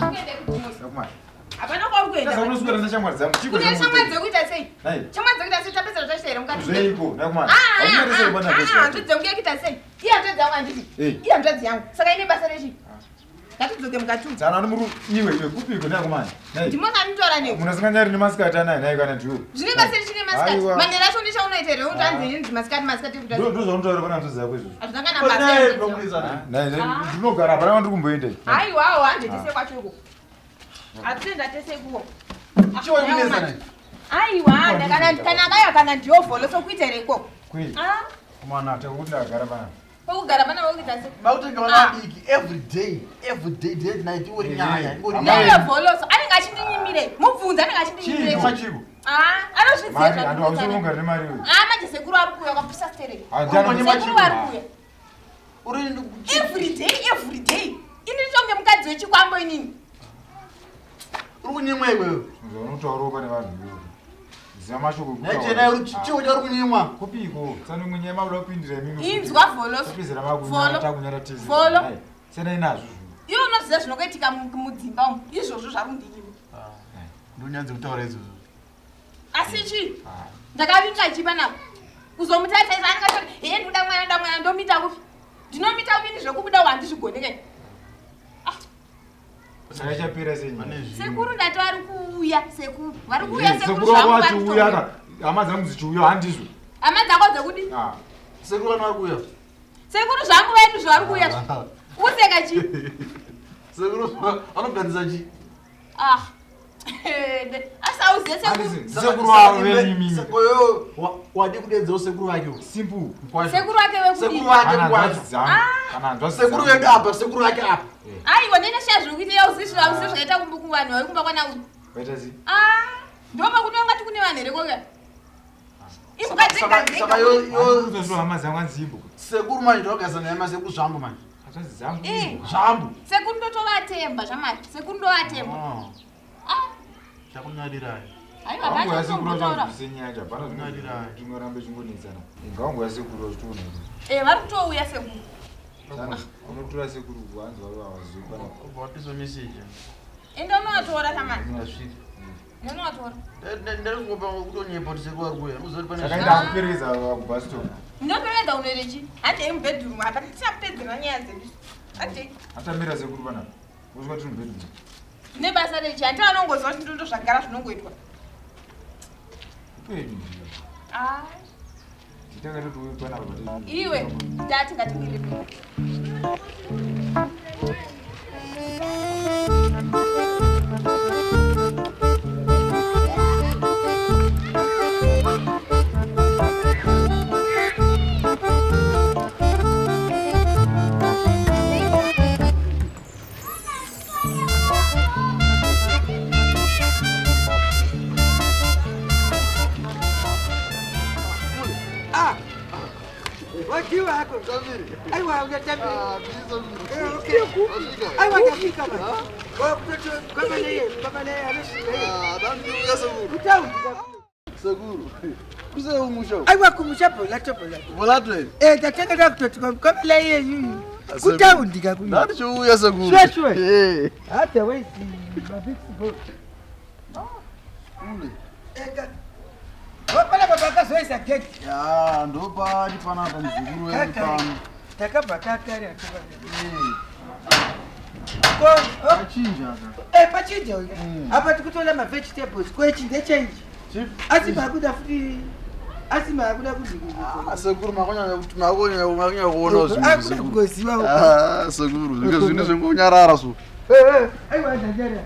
Nakumana. Hapana kwauri kuenda. Sasa unoswera neshamwari dzangu. Chiko Kune shamwari dzekuita sei? Nhai. Shamwari dzekuita sei tapedzera zvacho here mukati? Zveiko nakumana. Ah, ah, Hauna rese bwana ah, pesa. hanzvadzi dzangu yakuita sei? Iye hanzvadzi yangu handiti? Eh. Iye hanzvadzi yangu. Saka ine basa rechi? Ngatidzoke mukati umu. Tsana muri iwe iwe kupiko nakumana. Nhai. Ndimona anotaura newe. Munasinganyari nemasikati anaya nhai kana ndiwo. Zvine basa rechi nemasikati? Aiwa. Manera acho ndechaunoita here? Unoti hanzi inzi masikati masikati kuita Ndo sei? ndo zvaunotaura pana hanzvadzi dzako izvozvo. Hazvina kana basa. hanzvadzi yangu. Nhai nhai, ndinogara hapana kwandiri kumboenda. Haiwa, hande tese kwacho uko. Hatitoenda tese ikuko. Chiwa kunetsa naye. Aiwa, kana kana akauya kana ndiyo vholo sokuita here ikoko? Kwei. Ah, Kumana takuti ndagara pana. kwekugara pana vokuita sei? Makutenga vana vadiki every day, every day, day and night ingori nyaya, ingori Amai. nyaya. Ndiyo vholoso anenge achindinyimire. Mubvunze anenge achindinyimire. Chii chiko? Ah, anozviziva Mari handu zvaari hausiri kugara nemari iwe. Ah, manje sekuru ari kuuya kwapisa stereki. Handani Sekuru vari kuuya. Uri Every day, every day. Ini nditonge mukadzi wechikwambo inini. uri kunyimwa iwewe. Zvaunotaurawo pane vanhu iwe. Ziva mashoko Nhai chena uri chiwo chauri kunyimwa. Kupiko? Tsano nyaya makuda kupindira imimi. Inzwa vholoso. Kupizira Vholo. makunyara takunyara tese. Vholo. Nhai, Sena inazvo zvinhu. Iwe unoziva zvinokuitika mudzimba umu. Izvozvo zvari kundinyima. Ndonyanze kutaura izvozvo. Asi chii? Ah. Ndakavinga chi panapa. Kuzomutarisa izvo anenge achiti, "Hee ndoda mwana, ndoda mwana, ndomita kupi?" Ndinomita kupi ini zvekubuda handizvigoni kai. Saka ichapera sei nyaya? Sekuru ndati vari kuuya, sekuru. Vari kuuya Eh, sekuru Sekuru wako zvangu vari achiuya kutouya. ka hama dzangu dzichiuya handizvo. Hama dzako dzekudi? Ah. Sekuru vana vari kuuya. Sekuru zvangu vedu zvavari kuuya. Useka chi? Sekuru vanogadzisa chi? Ah. Asi auziye sekuru. Handisi, Sekuru wavo venyu imimi. Wadi kudedzawo sekuru vake. Simple. Sekuru vake vekudi. Sekuru vake Kana kwacho. hanzvadzi dzangu. Kana hanzvadzi Sekuru dzangu. vedu apa, sekuru vake apa. Aiwa nene shaya zviri kuita auziye auziye zvakaita kumba kuvanhu vari kumba kwana uyu. Waita sei? Ah, ndoma kune ungati kune vanhu here koke? Imbwa dzega Saka dzega. yo yo Ndozvo hama dzangu hanzi imbwa. sekuru manje ndogadzisa naye masekuru zvambo manje. Hanzvadzi dzangu. Eh. imbwa. Zvambo. Sekuru ndotovatemba zvamari. Sekuru ndovatemba. Ah, Chakunyadirai. aiwa Wangu vacho yasekuru kutombotaura. vachanzwise nyaya yacho hapana Nyadira. zvingorambe chingonetsana. Ngawangu yasekuru vachitoona. Eh, vari kutouya sekuru. Tsano, unotora sekuru hanzi vari havazivi panapa. Watiso message. Enda unovatora shamari. Ndasvika. Unovatora. Ndarikungopa kutonyepa kuti sekuru vari kuuya. Uzoti pane Saka ndakuperekedza kubus stop. Ndinoperekedza unoita chi? Handei mubedroom apa tichapedzera nyaya dzedu. Handei. Atamira sekuru panapa. Wosvika tiri mubedroom. Zvine basa rechi. Handei vanongoziva kuti ndondo zvagara zvinongoitwa. Upenyu ndiyo. Ah. Titanga toti uyu panapa patiri. Iwe, tati ngatikwire. Ah, wajiwa hako. Aiwa unatambia. Eh, okay. Aiwa tafika bana. Kwa kutoto kama yeye, kama yeye ameshinda yeye. Kutaundi. Sekuru. Kusere umusha. Aiwa kumusha bola to bola. Volatwe. Eh, tatanga takutoto kama yeye. Kutaundi kakuyi. Ndatichiuya sekuru. Sure, sure. Eh. Hata wewe si mabix bo. Ule. Eka. Wapala baba kazoisa gate. Ya, ndopari panapa muzukuru wedu pano. Takabva takare akabva. Eh, Ko, oh, Pachinja ka. eh pachinja uyu. Apa tikutola ma vegetables kwechi ndechenji. Chief. Asi makuda futi asi makuda kuzvikuzvikuzvi. Ah, sekuru makonyanya kuti makonyanya makonyanya kuona zvinhu Akuda sekuru. kugoziva. Ah, sekuru, zvinge zvinhu zvengonyarara so. Eh, eh, aiwa ndanyara.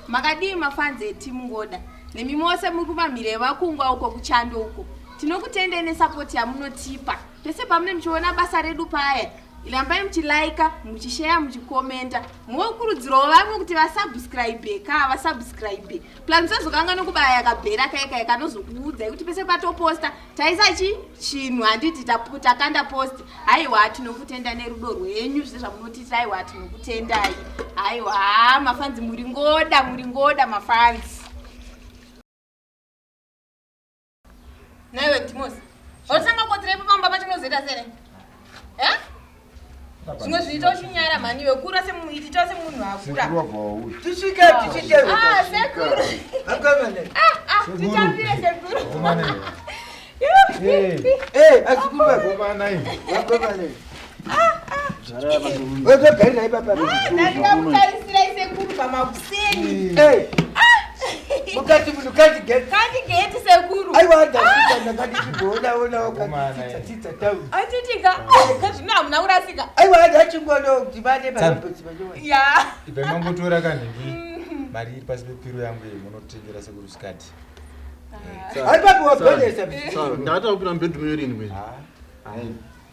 Makadii mafanzi etimu ngoda nemi mose muri kumamhiri evakungwa uko kuchando uko tinokutendei nesapoti yamunotipa pese pamune muchiona basa redu paya rambai muchilaika muchisheya muchikomenda mokurudzirawo vamwe kuti vasubscribe ka vasubscribe plus musazokanga nokubaya kabhera kaya kaya kanozokuudzai kuti pese patoposta taisa chi chinhu handiti takanda post haiwa tinokutenda nerudo rwenyu zvese zvamunotiitira aiwa tinokutendai haiwa mafanzi muri ngoda muri ngoda mafanzi naiwe dimosi watanga kotsirepo pamba pachinozoita sene e Zvimwe zvinoita uchinyara mhani iwe kura semuitita semunhu akura. Sekuru wabva wauya. Tisvike tisvike. Ah, sekuru. Vakomana. Ah, ah, Sekuru. titambire sekuru. Vakomana iwe. Eh, Eh, azukuru vako. vakomana iwe. Vakomana. Wezogarira ipapa. Ndandingakutarisirai sekuru pamakuseni. Eh. Mukati munhu kandigeti. Kandigeti sekuru. Aiwa ndasvika ndakati chimboona Vakomana, tsitsa eh. tsitsa tauni. Achitika. Zvino hamuna kurasika. Aiwa ndachingoona kuti vane marobhotsi manyowa. Ya. Ibva mangotora kanhingi. Mari iri pasi pepiro yangu iyi munotengera sekuru sikati. Aipapo wagonesa. Ndakatanga kupinda mubedroom yorini kwezi.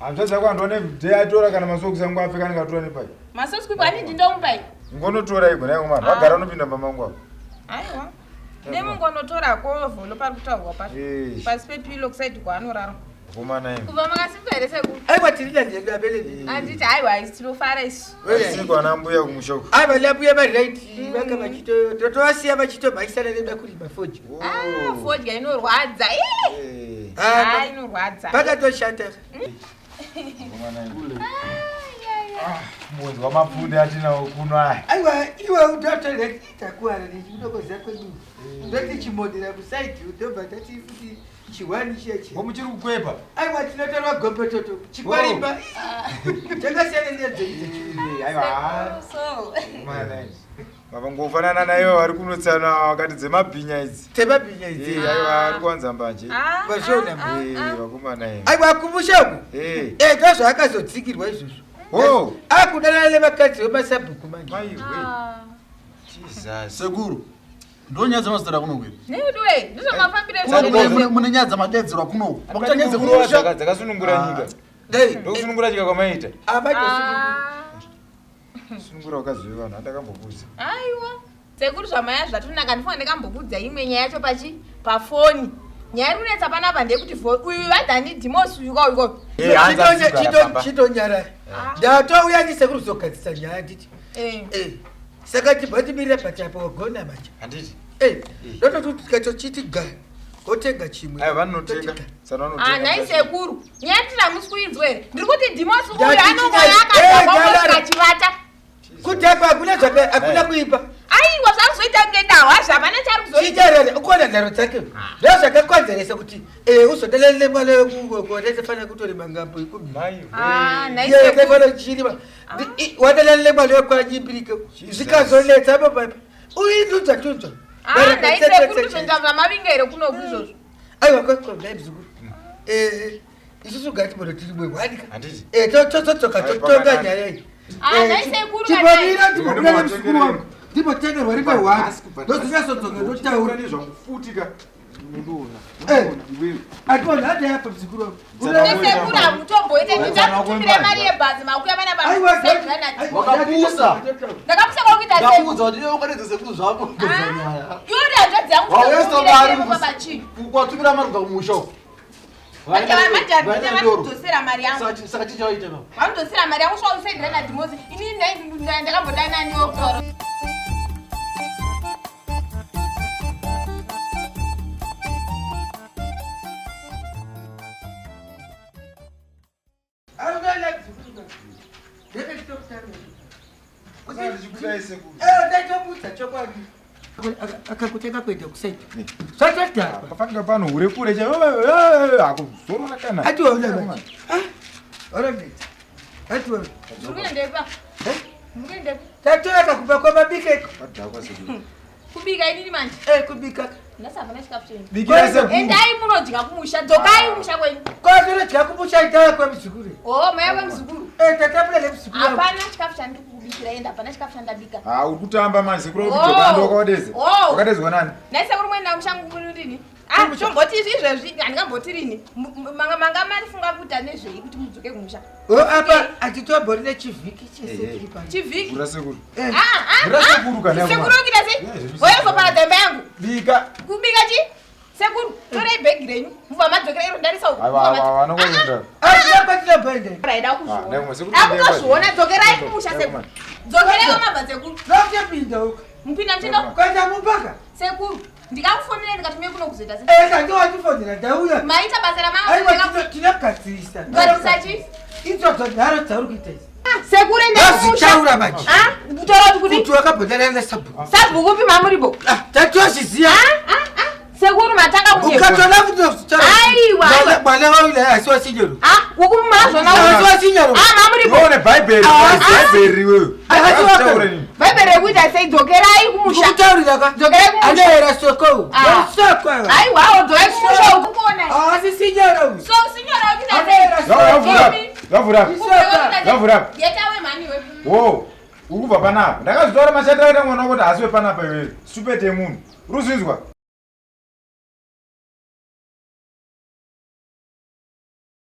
Hanzvadzi yako andione day atora kana masokisi angu apfeka ndingatora nepai. Masosi kuipa ani ndindomupai. Ngonotora igona yangu mani. Vagara unopinda mumba mangu apo. Aiwa. Nemungonotora kovholo pari kutaurwa pacho. Eh, Pasi pepilo kusaidi kwaanorara. vakomana iwe. Kubva makasimba here sekuru? Aiwa tiri nandenda abeleni. Anditi aiwa isi tinofara isu. Asi ana mbuya kumusha uko. Aiwa lambuya varight vanga vachito totovasiya vachitomhanyisana neda kurima fodya. Ah, fodya inorwadza. Ih! Eh, Ah, inorwadza. Pakatoshata. vakomana iwe. Ah, Mwedzi wamapfunde atinawo kuno aya. Aiwa iwe utotoita kuara nechinokoziva kwedu. Ndoti chimodera kusaidi ndobva tati futi chiwani chiya chiya. Ngomuchiri kukwepa. Aiwa tinotorwa gombototo chikwarimba. Chakasiyana nedzedu dzechivi. Eh, Aiwa. So. Vakomana iwe. Vakangofanana naivo vari kunotsana vakati dzemabhinya idzi. Temabhinya idzi. Eh, aiwa ari kuwanza mbanje. Ah, Vashona. ah, Eh, ah, ah. vakomana iwe. Aiwa kumusha uku. Eh. Eh ndozvaakazodzikirwa izvozvo. Oh. Akudanana nevakadzi vemasabhuku manje. Maiwe. Ah. Jesus. Sekuru, ndonyaya dzamazita kuno kwezi. Neiwe, ndizvo mafambiro Mune- ezvinhu. Mune nyaya dzamadedzerwa kuno. Makuita nyaya Dzaka- dzekumusha. Dzakasunungura nyika. Dai. Ndokusunungura nyika kwamaita. Amatosunungura. Ah. Sunungura wakaziva vanhu andakambokuudza. Aiwa. Sekuru zvamaya zvatonaka ndifunga ndakambokudza imwe nyaya yacho pachi pafoni. Nyaya iri kunetsa panapa ndeyekuti uyu vadhani Dhimosi uyu ka uyu ka. Eh, hanzi asigara pamba. Chitonyara. Ndatouya ndisekuru kuzogadzisa nyaya nditi. Eh. Eh, Saka tibva timirira pati apa wagona manje. Handiti. Eh, ndototi tikatochiti ga kotenga chimwe. Aiwa vanotenga. Sana Ah, vanotenga. nhai sekuru. Nyaya tiri hamusi kuinzwa here? Ndiri kuti Dhimosi uyu Ndati anongoya chidai. Eh, akadhakwa ndadaro. kusvika achivata. Kuti apa hakuna zvaka hakuna kuipa. Aiwa zvakuzoita kunge dahwa zvapana chari kuzoita. Chitarare ukuona nharo dzake. Ndozvakakonzeresa kuti eh uzodanana nemwana wekufanira kutorima ngambo ikumi. Maiwe. Ah, nhai Iye sekuru. taifana kuchirima. Wadanana nemwana wekwanyipirike. Jesus. Zvikazonetsa apa papa. Uindudza tunzwa. Ah, nhai sekuru ndizvo zvamavinga here kunoku izvozvo. Aiwa kwekwa ndai mzukuru. Eh isusu ngatibono tiri mwe Handiti. Eh totodzoka Aiwa, totonga pakanaka. nyaya iyi. Ah, nhai sekuru Chimbomira kana. timbomira nemuzukuru wangu. Ndimbotengerwa rimwe hwani. Ndozonyatsodzonga ndotaura. nezvangu futi ka. Eh. Iwewe. Ationa hadi hapa mzukuru wangu. Tsana Sekuru hamutomboite ndingakutumire mari yebhazi makuya vana Aiwa, Wakapusa. Ndakapusa kwakuita sekuru. Ndakuudza kuti iwe ukadedze sekuru zvako kugadzira nyaya. Iwe uri hanzvadzi yangu Wauya mari baba chii? Kwatumira mari kubva kumusha uko. Manje vanodhosera mari yangu. Saka chichaita baba. Vanodhosera mari yangu swa usaidira naDhimosi. Inini ndakambodana niwo kutaura. Ndichikudai sekuru. Eh, ndaitomuudza chokwadi. Akakutenga kuenda kusaidi. Zvatodhakwa. Pafanika pano hure kure chaivo hakuzorora kana. Atiwaona manje. Ah, Oronetsa. Atiwaona. Muri kuendepi? Eh? Muri kuendepi? Tatoyaka kubva kwamabikeko. Padhakwa sekuru. Kubika inini manje. Eh, kubika. Nhasi hapana chikafu chenyu. Bikira sekuru. Endai munodya kumusha. Dzokai kumusha kwenyu. Kwatinodya kumusha itaya kwemuzukuru. Oh, maya kwemuzukuru. Eh, tatapura nemuzukuru wangu. Hapana chikafu chandiri kukubikira ende hapana chikafu chandabika. Ah, uri kutamba manje sekuru Oh. uri kudzoka wakadeze. Oh. Wakadezwa nani? Nhai sekuru mwena mushangu murini. Ah, tomboti izvezvi handingamboti rini. Manga manga marifunga kuita nezvei kuti mudzoke kumusha. Oh, apa hatitombori nechivhiki chese tiri pano. Chivhiki. Vhura sekuru. Eh, Ah, ah, Vhura ah. sekuru kana yako Sekuru mwana. kuita sei? Yeah, zviri Hoyo zoparadza imba yangu. Bika. Kubika chi? Sekuru, torai bhegi renyu. Mubva madzokera iro ndarisa uku. Aiwa aiwa vanokuenda. Hatina kwatinoboenda. Raida Ah, kuzviona. ndakuma sekuru. Akutozviona dzokerai kumusha sekuru. Dzokerai kwamabva sekuru. Nokutopinda uko. Mupinda muchienda Kuenda mupaka. sekuru. Ndikakufonera ndikatumire kuno kuzoita sei? Eh, kandiwandifonera ndauya. Maita basa Aiwa, ramanga. tinogadzirisa. Gadzirisa chi? Idzodzo nharo dzauri kuita idzi. Ah, Sekuru, endai kumusha. Vazvitaura manje. Ah, kutaura kuti kudi? Kuti wakabhadhara nasabhuku. Sabhuku upi mamuripo? Ah, tatozviziva. Ah, ah, ah. Sekuru, matanga kunyepa. Ukatola kuti Aiwa, aiwa. Mwana waule asi wasinyoro. Ah, uku mazvona. Asi wasinyoro. Ah, mamuripo. Iwe une bhaibheri. Ah, Bhaibheri iwewe. Ah, ah, Taura nini? Bhaibheri rekuita sei? Dzokerai kumusha. Kutaurira ka. Dzokerai kumusha. Anoera soko. Ah. Soko. Aiwa, dzokerai kumusha uku. Kuona. Asi sinyoro. So sinyoro kuita sei? Anoera soko. Ngavhura. Ngavhura. Ngavhura. Get away mani we. Wo, uri kubva panapa. Ndakazvitaura mashandiro akaita mwana wako kuti haasiwe panapa iwewe. Stupid yemunhu. Uri kuzvinzwa?